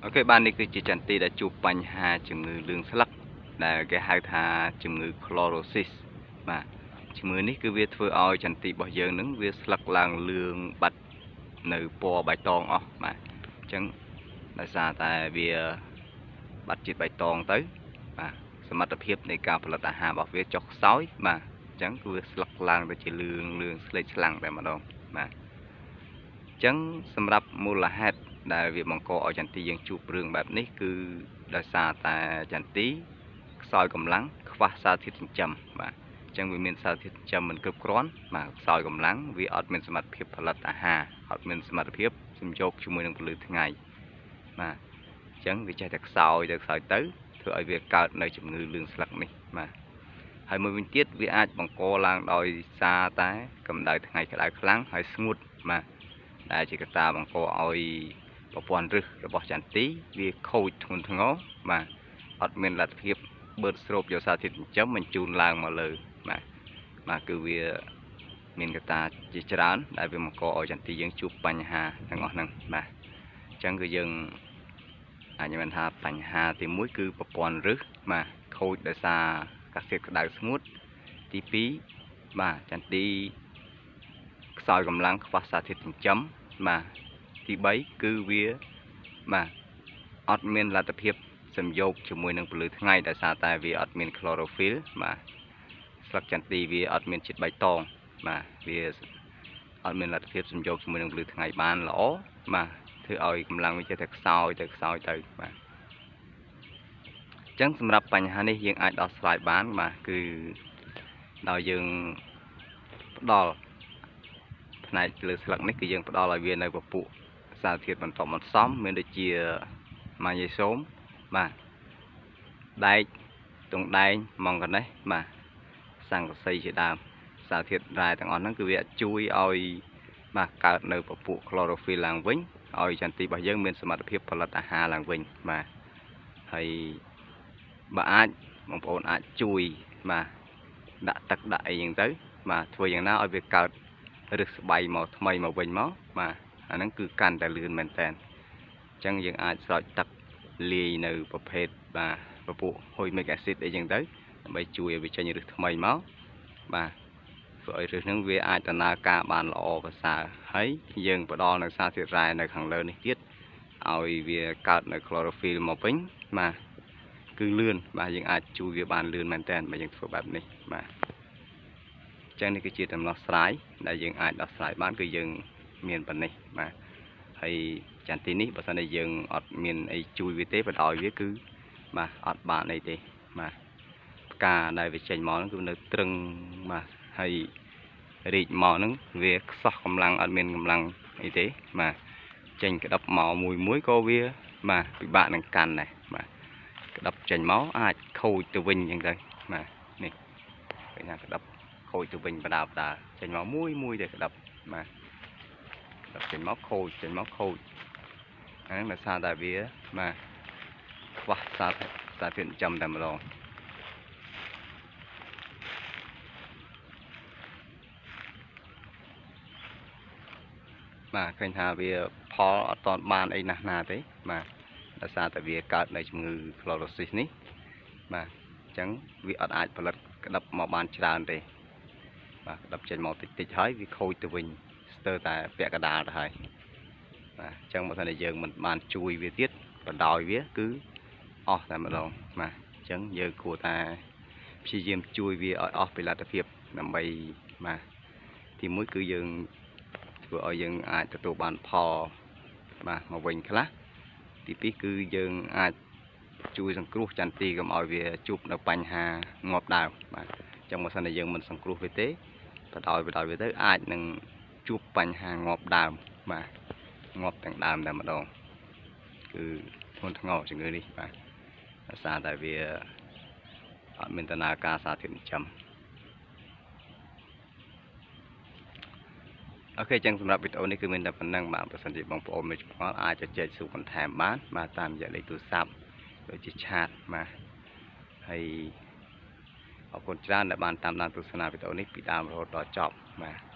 OK បាទនេះគឺជាចន្ទីដែលជួបបញ្ហាជំងឺលឿងស្លឹកដែលគេហៅថាជំងឺ chlorosis បាទជំងឺនេះគឺវាធ្វើឲ្យចន្ទីរបស់យើងនឹងវាស្លឹកឡើងលឿងបាត់នៅពណ៌បៃតងអស់បាទអញ្ចឹងដោយសារតែវាបាត់ជាតិបៃតងទៅបាទសមត្ថភាពនៃការផលិតអាហាររបស់វាចុះខ្សោយបាទអញ្ចឹងគឺវាស្លឹកឡើងទៅជាលឿងលឿងស្លេកស្លាំងតែម្ដងបាទអញ្ចឹងសម្រាប់មូលហេតុដែលវាបង្កឲ្យចន្ទីយើងជួបរឿងបែបនេះគឺដោយសារតែចន្ទីខ្សោយកម្លាំងខ្វះសារធាតុចិញ្ចឹមបាទអញ្ចឹងវាមានសារធាតុចិញ្ចឹមមិនគ្រប់គ្រាន់បាទខ្សោយកម្លាំងវាអត់មានសមត្ថភាពផលិតអាហារអត់មានសមត្ថភាពសំយោគជាមួយនឹងពន្លឺថ្ងៃបាទអញ្ចឹងវាចេះតែខ្សោយទៅខ្សោយទៅធ្វើឲ្យវាកើតនៅជំងឺលឿងស្លឹកនេះបាទហើយមួយវិញទៀតវាអាចបង្កឡើងដោយសារតែកម្ដៅថ្ងៃក្ដៅខ្លាំងហើយស្ងួតបាទដែលជាកត្តាបង្កឲ្យប្រព័ន្ធឫសរបស់ចន្ទីវាខូចធ្ងន់ធ្ងរបាទអត់មានលទ្ធភាពបឺតស្រូបយកសារធាតុចិញ្ចឹមបញ្ជូនឡើងមកលើបាទបាទគឺវាមានកត្តាជាច្រើនដែលវាបង្កឲ្យចន្ទីយើងជួបបញ្ហាទាំងអស់ហ្នឹងបាទអញ្ចឹងគឺយើងអាចមានថាបញ្ហាទី1គឺប្រព័ន្ធឫសបាទខូចដោយសារអាកាសធាតុក្តៅស្ងួតទី2បាទចន្ទីខ្សោយកម្លាំងខ្វះសារធាតុចិញ្ចឹមបាទទី3គឺវាបាទអត់មានលទ្ធភាពសំយោគជាមួយនឹងពន្លឺថ្ងៃដោយសារតែវាអត់មាន chlorophyll បាទស្លឹកចន្ទីវាអត់មានជាតិបៃតងបាទវាអត់មានលទ្ធភាពសំយោគជាមួយនឹងពន្លឺថ្ងៃបានល្អបាទធ្វើឲ្យកម្លាំងវាចេះតែខ្សោយទៅខ្សោយទៅបាទអញ្ចឹងសម្រាប់បញ្ហានេះយើងអាចដោះស្រាយបានបាទគឺដោយយើងផ្ដល់ផ្នែកលើស្លឹកនេះគឺយើងផ្ដល់ឲ្យវានៅពពួកសារធាតុបន្តបន្សំមានដូចជាម៉ាញ៉េសូមបាទដែកទង់ដែងម៉ង់កាណេសបាទស័ង្កសីជាដើមសារធាតុរ៉ែទាំងអស់ហ្នឹងគឺវាជួយឲ្យបាទកើតនៅពពួក chlorophyll ឡើងវិញឲ្យចន្ទីរបស់យើងមានសមត្ថភាពផលិតអាហារឡើងវិញបាទហើយបើអាចបងប្អូនអាចជួយបាទដាក់ទឹកដាក់អីហ្នឹងទៅបាទធ្វើយ៉ាងណាឲ្យវាកើតឫសស្បៃមកថ្មីមកវិញមកបាទអាហ្នឹងគឺកាន់តែលឿនមែនតើអញ្ចឹងយើងអាចស្រោចទឹកលាយនៅប្រភេទបាទពពួក humic acid អីចឹងទៅដើម្បីជួយឲ្យវាចេញឫសថ្មីមកបាទធ្វើឲ្យឫសហ្នឹងវាអាចដំណើរការបានល្អប្រសើរហើយយើងផ្ដល់នៅសារធាតុរ៉ែនៅខាងលើនេះទៀតឲ្យវាកើតនៅ chlorophyll មកវិញបាទគឺលឿនបាទយើងអាចជួយវាបានលឿនមែនតើបើយើងធ្វើបែបនេះបាទអញ្ចឹងនេះគឺជាដំណោះស្រាយដែលយើងអាចដោះស្រាយបានគឺយើងមានប៉ុណ្ណេះបាទហើយចន្ទីនេះបើសិនជាយើងអត់មានអីជួយវាទេបដោយវាគឺបាទអត់បានអីទេបាទផ្កាដែលវាចេញមកហ្នឹងគឺនៅត្រឹងបាទហើយរីកមកហ្នឹងវាខ្សោះកម្លាំងអត់មានកម្លាំងអីទេបាទចេញក្តាប់មកមួយមួយក៏វាបាទពិបាកនឹងកាន់ដែរបាទក្តាប់ចេញមកអាចខូចទៅវិញអញ្ចឹងទៅបាទនេះឃើញថាក្តាប់ខូចទៅវិញបដាបដាចេញមកមួយមួយតែក្តាប់បាទក្តាប់ចេញមកខូចចេញមកខូចអាហ្នឹងដោយសារតែវាបាទខ្វះសារធាតុចិញ្ចឹមតែម្ដងបាទឃើញថាវាផលអត់តបានអីណាស់ណាទេបាទដោយសារតែវាកើតនៅជំងឺ chlorosis នេះបាទអញ្ចឹងវាអត់អាចផលិតក្តាប់មកបានច្រើនទេបាទក្តាប់ចេញមកតិចតិចហើយវាខូចទៅវិញស្ទើរតែពាក់កណ្ដាលទៅហើយបាទអញ្ចឹងបើសិនជាយើងមិនបានជួយវាទៀតបណ្ដោយវាគឺអស់តែម្ដងបាទអញ្ចឹងយើងគួរតែព្យាយាមជួយវាឲ្យអស់ពីលទ្ធភាពដើម្បីបាទទីមួយគឺយើងធ្វើឲ្យយើងអាចទទួលបានផលបាទមកវិញខ្លះទីពីរគឺយើងអាចជួយសង្គ្រោះចន្ទីកុំឲ្យវាជួបនៅបញ្ហាងាប់ដើមបាទអញ្ចឹងបើសិនជាយើងមិនសង្គ្រោះវាទេបដោយវាទៅអាចនឹងជួបបញ្ហាងាប់ដើមបាទងាប់ទាំងដើមតែម្ដងគឺធ្ងន់ធ្ងរជំងឺនេះបាទដោយសារតែវាអត់មានដំណើរការសារធាតុចិញ្ចឹមអូខេចឹងសម្រាប់វីដេអូនេះគឺមានតែប៉ុណ្្នឹងបាទបើសិនជាបងប្អូនមានចម្ងល់អាចជជែកសួរបន្ថែមបានបាទតាមរយៈលេខទូរស័ព្ទដូចជាឆាតបាទហើយអរគុណច្រើនដែលបានតាមដានទស្សនាវីដេអូនេះពីដើមរហូតដល់ចប់បាទ